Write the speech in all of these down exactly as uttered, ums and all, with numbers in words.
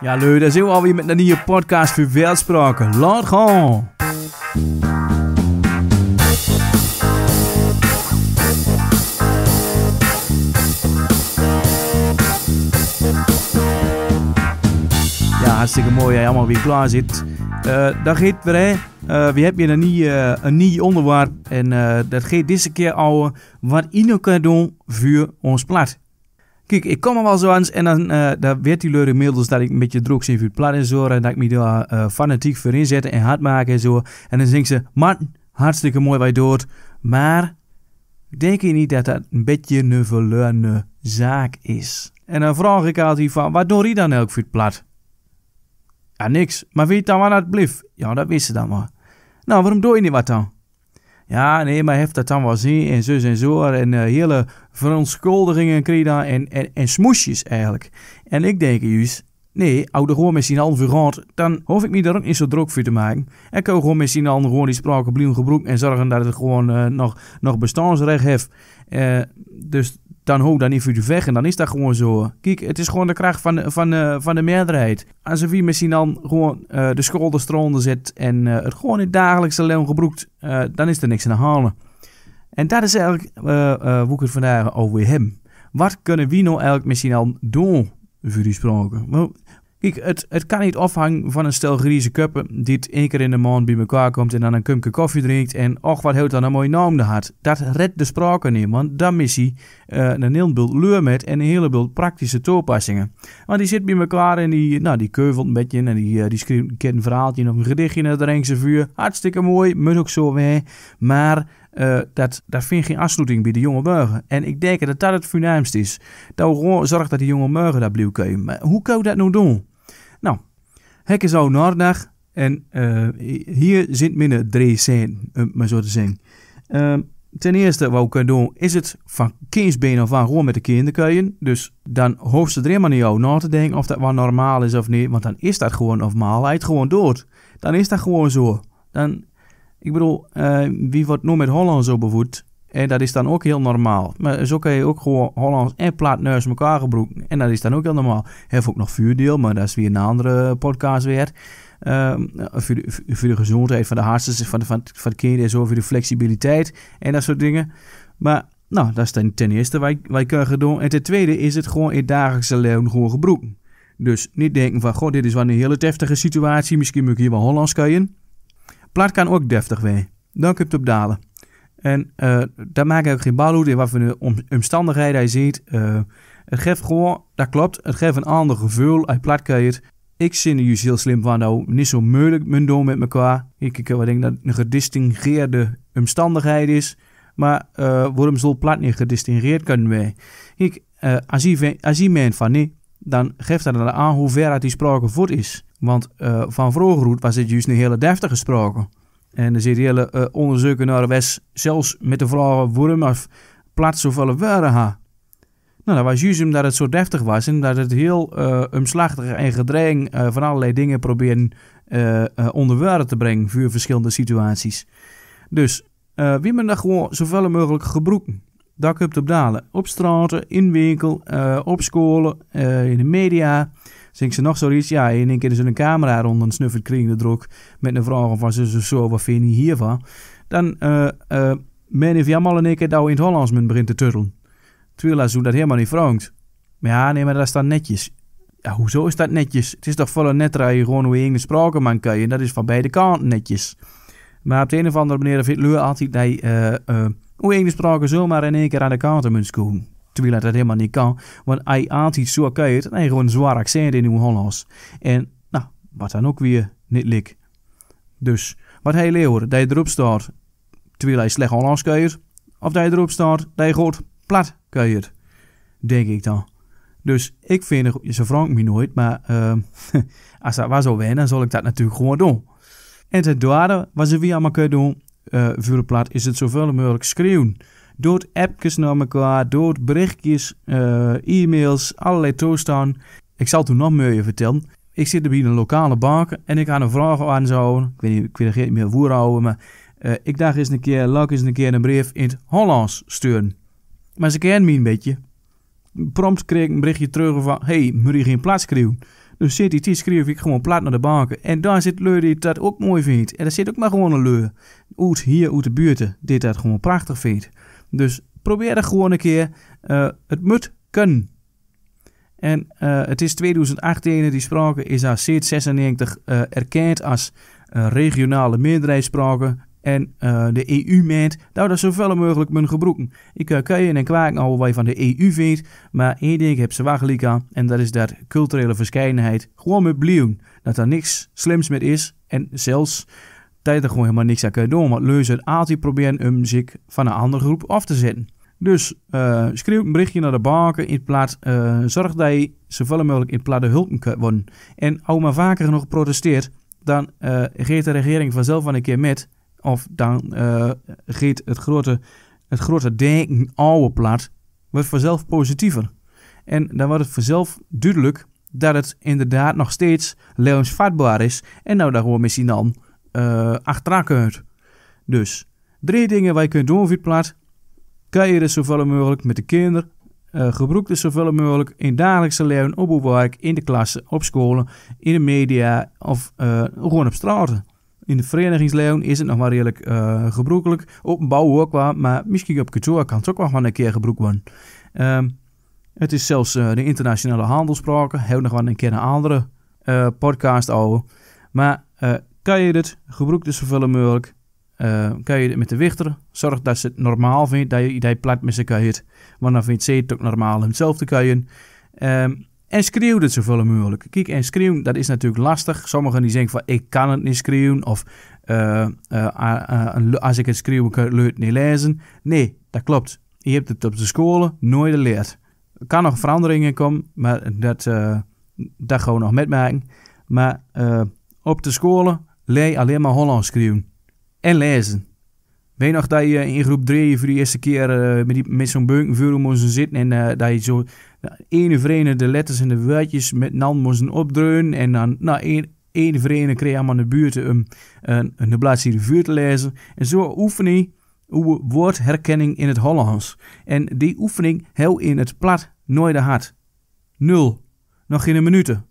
Ja, leu, dor zien we alweer mit de nieje podcast veur Weltspraken. Laat gaon! Ja, hartstikke mooi dat je allemaal weer klaar zit. Eh, dor geit 't weer, hè. Eh, we hebbt weer een nie, eh, een nie onderwerp. En, eh, dat geit disse keer over wat ie noe kan doen veur ons plat. Kiek, ik kom al wel zo eens en dan, eh, dan weet die leu inmiddels dat ik een beetje druk zit veur 't plat en zo. En dat ik me daar, eh, fanatiek voor inzet en hard maak en zo. En dan zingt ze: "Marten, hartstikke mooi wat je doet. Maar denk je niet dat dat een beetje een verloren zaak is?" En dan vraag ik altijd van: "Wat doet ie dan ook voor 't plat?" "Ja, niks. Maar weet dan waar dat blijft?" "Ja, dat wist ze dan maar." "Nou, waarom doe je niet wat dan?" "Ja, nee, maar heeft dat dan wel zin en zus en zo." En, eh, hele verontschuldigingen kreeg dan en, en, en smoesjes eigenlijk. En ik denk juist, nee, als we er gewoon met z'n allen voor gaat, dan hoef ik me daar ook niet zo druk voor te maken. En kan gewoon met z'n allen gewoon die spraken blijven gebruiken en zorgen dat het gewoon, eh, nog, nog bestaansrecht heeft. Eh, dus dan hoef ik daar niet voor te vechten, dan is dat gewoon zo. Kiek, het is gewoon de kracht van de, van de, van de meerderheid. Als we met z'n allen gewoon, eh, de schulden eronder zetten en, eh, het gewoon in het dagelijkse leven gebruikt, eh, dan is er niks aan de hand. En dat is eigenlijk, eh, eh, hoe ik het vandaag over wil hebben. Wat kunnen we nou eigenlijk met z'n allen doen veur die spraken? Wel, kiek, het, het kan niet afhangen van een stel grijze koppen die het één keer in de maand bij elkaar komt en dan een kumpje koffie drinkt en: "Och, wat heeft dat een mooie naam gehad." Dat redt de spraken niet, want dan mis je, eh, een heel bult leu met en een hele bult praktische toepassingen. Want die zit bij elkaar en die, nou, die keuvelt een beetje en die, eh, die schrijft een keer een verhaaltje of een gedichtje en dat brengt ze vuur. Hartstikke mooi, moet ook zo weer. Maar, eh, dat, dat vindt geen afsluiting bij de jonge burger. En ik denk dat dat het voornaamste is. Dat we gewoon zorgen dat die jonge burger daar blijven komen. Maar hoe kan je dat nou doen? Nou, hek is al naordag en, eh, hier zit minder drie cent, om maar zo te zeggen. Ehm, ten eerste, wat we kunnen doen, is het van kindsbeen af aan gewoon met de kinderen kunnen. Dus dan hoeft ze er helemaal niet over na te denken of dat wel normaal is of niet, want dan is dat gewoon normaal. Hij het gewoon doet. Dan is dat gewoon zo. Dan, ik bedoel, eh, wie wordt nu met Holland zo bevoed? En dat is dan ook heel normaal. Maar zo kan je ook gewoon Hollands en plat naast elkaar gebruiken. En dat is dan ook heel normaal. Heeft ook nog vuurdeel, maar dat is weer een andere podcast weer. Ehm, voor de, voor de gezondheid van de hartstikke, van de, van, van de kinderen en zo, voor de flexibiliteit en dat soort dingen. Maar, nou, dat is ten, ten eerste wat, wat je kan gaan doen. En ten tweede is het gewoon in het dagelijkse leven gewoon gebruiken. Dus niet denken van: "Goh, dit is wel een hele deftige situatie, misschien moet ik hier wel Hollands kunnen." Plat kan ook deftig zijn. Dan kun je het opdalen. En, eh, dat maakt ook geen bal uit in wat voor een om-, omstandigheden hij zit. Eh, het geeft gewoon, dat klopt, het geeft een ander gevoel, hij plat kan je het. Ik zin juist heel slim van, nou, niet zo moeilijk men doen met elkaar. Ik, ik denk dat het een gedistingeerde omstandigheid is. Maar, eh, waarom zal plat niet gedistingeerd kunnen worden? Ik, eh, als hij ve-, als hij meent van niet, dan geeft dat dan aan hoe ver dat die sprake voort is. Want, eh, van vroeger uit was het juist een hele deftige sprake. En er zit hele, eh, onderzoeken naar de west, zelfs met de vraag waarom of plat zoveel woorden ha. Nou, dat was juist omdat het zo deftig was en dat het heel, eh, omslachtig en gedreven, eh, van allerlei dingen proberen, eh, eh, onder woorden te brengen voor verschillende situaties. Dus, eh, wie men dat gewoon zoveel mogelijk gebruiken. Daar kun je het op dalen. Op straten, in winkel, eh, op scholen, eh, in de media. Zingen ze nog zoiets? Ja, in één keer is er een camera rond en snuffelt kring de druk met een vraag van zus of zo, wat vind je hiervan? Dan, eh, eh, men heeft allemaal in één keer dat we in het Hollands men begint te tuttelen. Terwijl ze dat helemaal niet vraagt. Maar ja, nee, maar dat is dan netjes. Ja, hoezo is dat netjes? Het is toch veel netter als je gewoon hoe je eigen sprake man kan je. En dat is van beide kanten netjes. Maar op de een of andere manier vindt lui altijd dat je, eh, eh, hoe je eigen sprake zomaar in één keer aan de kant moet schoen. Terwijl dat helemaal niet kan. Want als je altijd zo kan je het, dan heb je gewoon een zwaar accent in je Hollands. En, nou, wat dan ook weer niet lik. Dus, wat hij levert, dat je erop staat, terwijl hij slecht Hollands keurt, of dat je erop staat, dat je goed plat keurt, denk ik dan. Dus ik vind, ze vraagt mij nooit, maar, eh, als dat was zo wen, dan zal ik dat natuurlijk gewoon doen. En ten derde, wat ze wie allemaal kunnen doen, eh, voor het plat, is het zoveel mogelijk schreeuwen. Door appjes naar elkaar, door berichtjes, eh, e-mails, allerlei toestanden. Ik zal het u nog meer vertellen. Ik zit bij een lokale bank en ik had een vraag aan zo. Ik weet niet, ik weet het niet meer hoe over, maar, eh, ik dacht eens een keer, laat ik eens een keer een brief in het Hollands sturen. Maar ze kennen mij een beetje. Prompt kreeg ik een berichtje terug van: "Hey, moet je geen plat schrijven?" Dus sinds die tied schrijf ik gewoon plat naar de banken. En daar zit lui die dat ook mooi vindt. En daar zit ook maar gewoon een lui oet hier, oet de buurt, die dat gewoon prachtig vindt. Dus probeer er gewoon een keer. Eh, het moet kunnen. En eh, het is tweeduizend achttien, die sprake is al sinds zesennegentig eh, erkend als eh, regionale meerderheidssprake. En eh, de E U meent dat we dat zoveel mogelijk moeten gebruiken. Ik eh, kan je en kwaken over wat je van de E U vindt, maar één ding heb ze wel gelijk aan. En dat is dat culturele verscheidenheid gewoon moet blijven. Dat er niks slims met is. En zelfs dat je er gewoon helemaal niks aan kan doen. Want lui zullen altijd proberen om zich van een andere groep af te zetten. Dus eh schrijf een berichtje naar de banken in het plat. Eh, zorg dat je zoveel mogelijk in het plat hulpen kunt worden. En als men vaker genoeg protesteert, dan eh, geeft de regering vanzelf wel een keer met. Of dan eh, geeft het grote, het grote denken ouwe plat, wordt vanzelf positiever. En dan wordt het vanzelf duidelijk dat het inderdaad nog steeds levensvatbaar is en nou daar gewoon met z'n allen eh achteraan kunt. Dus drie dingen wat je kunt doen via het plat. Kuier dus zoveel mogelijk met de kinder. Eh, gebruik dus zoveel mogelijk in het dagelijkse leven, op uw werk, in de klasse, op scholen, in de media of eh, gewoon op straten. In het verenigingsleven is het nog wel redelijk eh, gebruikelijk. Op een bouw ook wel, maar misschien op kantoor kan het ook wel van een keer gebruikt worden. Ehm, het is zelfs eh, de internationale handelspraak. Heel nog wel een keer een andere eh, podcast over. Maar eh, kan je dit gebruiken zoveel mogelijk? Eh, kan je dit met de wichter? Zorg dat ze het normaal vindt dat je idee plat met ze kuiert. Want dan vindt ze het ook normaal om zelf te kuieren. Ehm, en schreeuw dit zoveel mogelijk. Kijk, en schreeuwen, dat is natuurlijk lastig. Sommigen die zeggen van, ik kan het niet schreeuwen. Of eh, eh, a- a- als ik het schreeuwen kan, leert niet lezen. Nee, dat klopt. Je hebt het op de scholen nooit geleerd. Er kan nog veranderingen komen, maar dat, eh, dat gaan we nog metmaken. Maar eh, op de scholen leer je alleen maar Hollands schreeuwen en lezen. Weet nog dat je in groep drie voor de eerste keer eh, met, die, met zo'n bunken voor moest zitten en eh, dat je zo nou, ene voor ene de letters en de woordjes met nan moest opdreunen en dan nou, een, ene voor ene kreeg je allemaal de buurt om een, een bladzijde voor te lezen. En zo oefen je uw woordherkenning in het Hollands. En die oefening heel in het plat nooit gehad. Nul. Nog geen minuten.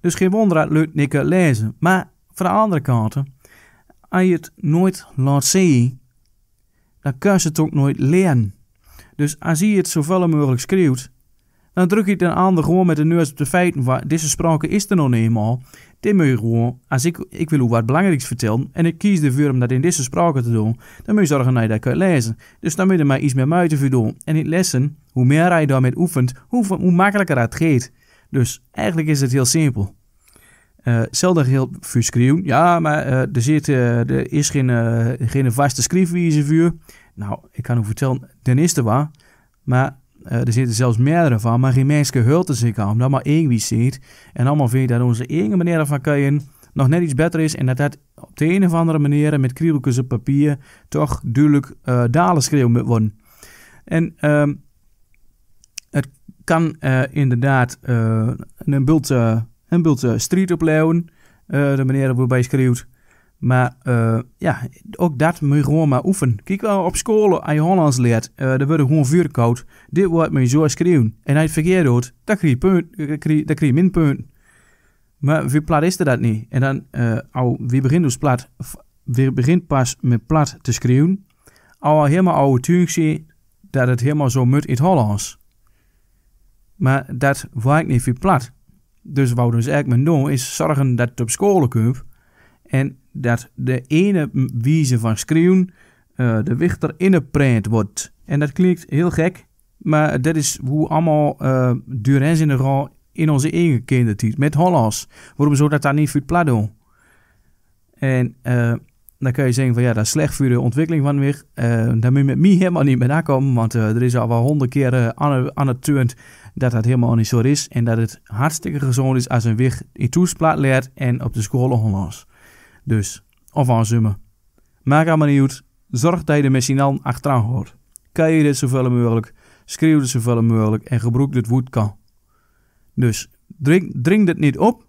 Dus geen wonder dat lui niks lezen. Maar van de andere kant, als je het nooit laat zien, dan kun je het ook nooit leren. Dus als je het zoveel mogelijk schreeuwt, dan druk je den ander gewoon met de neus op de feiten van, deze sprake is er nog niet eenmaal. Dit moet je gewoon, als ik, ik wil u wat belangrijks vertellen en ik kies ervoor om dat in deze sprake te doen, dan moet je zorgen dat je dat kunt lezen. Dus dan moet je er maar iets meer moeite voor doen. En in lessen, hoe meer je daarmee oefent, hoe, hoe makkelijker het gaat. Dus eigenlijk is het heel simpel. Eh, hetzelfde geldt voor schreeuwen. Ja, maar eh, er, zit, eh, er is geen, eh, geen vaste schriefwijze voor. Nou, ik kan u vertellen, den is er wel. Maar eh, er zitten zelfs meerdere van. Maar geen mens hulp er zich aan. Dat maar één wie zit. En allemaal vindt dat onze eigen manier van kuieren nog net iets beter is. En dat dat op de een of andere manier met kriebelkes op papier toch duidelijk eh dalen schreeuwen moet worden. En ehm, het kan eh, inderdaad eh, een bult, eh, een bult eh, strijd opleveren. Eh, de manier waarop je schreeuwt. Maar eh, ja, ook dat moet je gewoon maar oefenen. Kijk, wel op scholen, als je Hollands leert, eh, er worden gewoon vuurkoud. Dit woord moet je zo schreeuwen. En als je het verkeerd doet, dan krijg je, punt, dan krijg je, dan krijg je min punten. Maar wie plat is er dat niet? En dan, eh, al, wie begint dus plat, wie begint pas met plat te schreeuwen? Al helemaal overtuigd zie dat het helemaal zo moet in het Hollands. Maar dat werkt niet via plat. Dus wat we dus eigenlijk moeten doen, is zorgen dat het op scholen komt. En dat de ene wijze van schreeuwen eh, de wichter ingeprent wordt. En dat klinkt heel gek, maar dat is hoe allemaal eh duur en in de ral in onze eigen kindertijd met Hollands. Waarom zou dat dan niet via plat doen? En eh, dan kun je zeggen van ja, dat is slecht voor de ontwikkeling van een wicht. Eh, daar moet je met mij helemaal niet meer aankomen, want eh, er is al wel honderd keer eh, aan, aan het turnd dat dat helemaal niet zo is. En dat het hartstikke gezond is als een wicht in toes plat leert en op de school Hollands. Dus, of aanzummen. Maak allemaal niet uit. Zorg dat je er met z'n allen achteraan hoort. Kan je dit zoveel mogelijk, schreeuw het zoveel mogelijk en gebruik het hoe het kan. Dus dring, dring het niet op.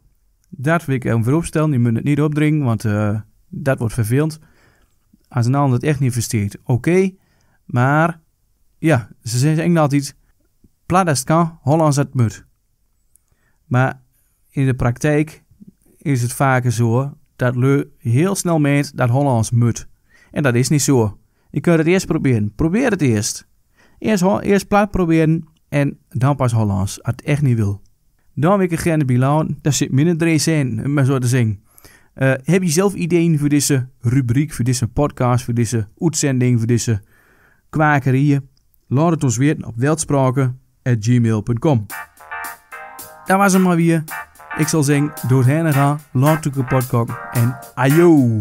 Dat wil ik even vooropstellen. Je moet het niet opdringen, want eh, dat wordt vervelend. Als een ander het echt niet versteert, oké. Maar ja, ze zeggen altijd, plat is het kan, Hollands het moet. Maar in de praktijk is het vaker zo dat lü heel snel meent dat Hollands mut. En dat is niet zo. Je kunt het eerst proberen. Probeer het eerst. Eerst, ho- eerst plat proberen en dan pas Hollands, als het echt niet wil. Dan wil ik er gerne bij laten. Daar zit minder drees in, om maar zo te zeggen. Eh, heb je zelf ideeën voor deze rubriek, voor deze podcast, voor deze uitzending, voor deze kwakerieën? Laat het ons weten op weltspraken at gmail punt com. Dat was hem maar weer. Ik zal zeggen, doot hen en ga, laat u kapot koken en ajo.